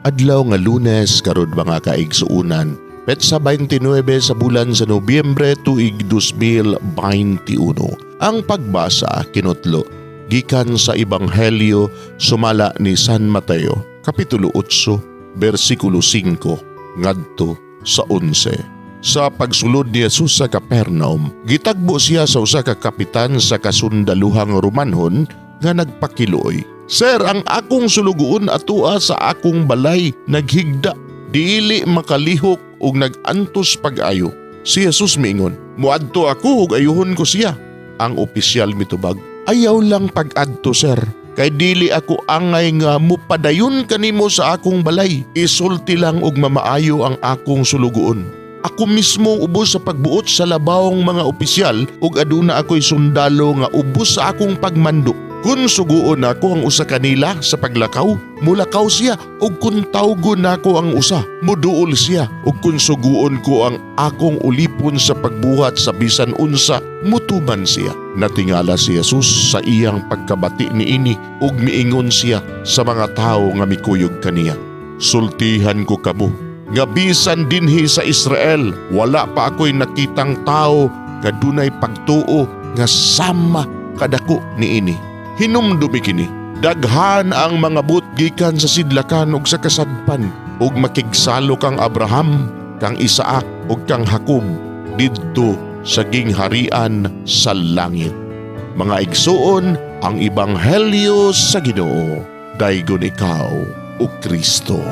Adlaw nga Lunes karod, mga kaigsuunan. Petsa 29 sa bulan sa Nobyembre, tuig 2021. Ang pagbasa kinutlo gikan sa Ebanghelyo sumala ni San Mateo, Kapitulo 8, versikulo 5 ngadto sa 11. Sa pagsulod ni Jesus sa Capernaum, gitagbo siya sa usa ka kapitan sa kasundaluhang Romanhon nga nagpakiluoy. "Sir, ang akong sulugoon atua sa akong balay naghigda, dili makalihok ug nag-antos pag-ayo." Si Jesus miingon, "Muadto ako ug ayuhon ko siya." Ang opisyal mitubag, "Ayaw lang pag-adto, sir. Kay dili ako angay nga mupadayon kanimo sa akong balay. Isulti lang og mamaayo ang akong sulugoon. Ako mismo ubos sa pagbuot sa labawong mga opisyal ug aduna ako'y sundalo nga ubos sa akong pagmando. Kung suguon nako ang usa kanila sa paglakaw, mulakaw siya, ug kung tawgon nako ang usa, muduol siya, ug kung suguon ko ang akong ulipon sa pagbuhat sa bisan unsa, mutuman siya." Natingala si Jesus sa iyang pagkabati niini ug miingon siya sa mga tawo nga mikuyog kaniya, "Sultihan ko kamo nga bisan dinhi sa Israel wala pa ako'y nakitang tao nga dunay pagtuo nga sama kadako niini. Hinumdumi kini, daghan ang mangabot gikan sa sidlakan ug sa kasadpan ug makigsalo kang Abraham, kang Isaac ug kang Jacob didto sa gingharian sa langit." Mga igsuon, ang ebanghelyo sa Ginoo. Daygon ikaw, o Kristo.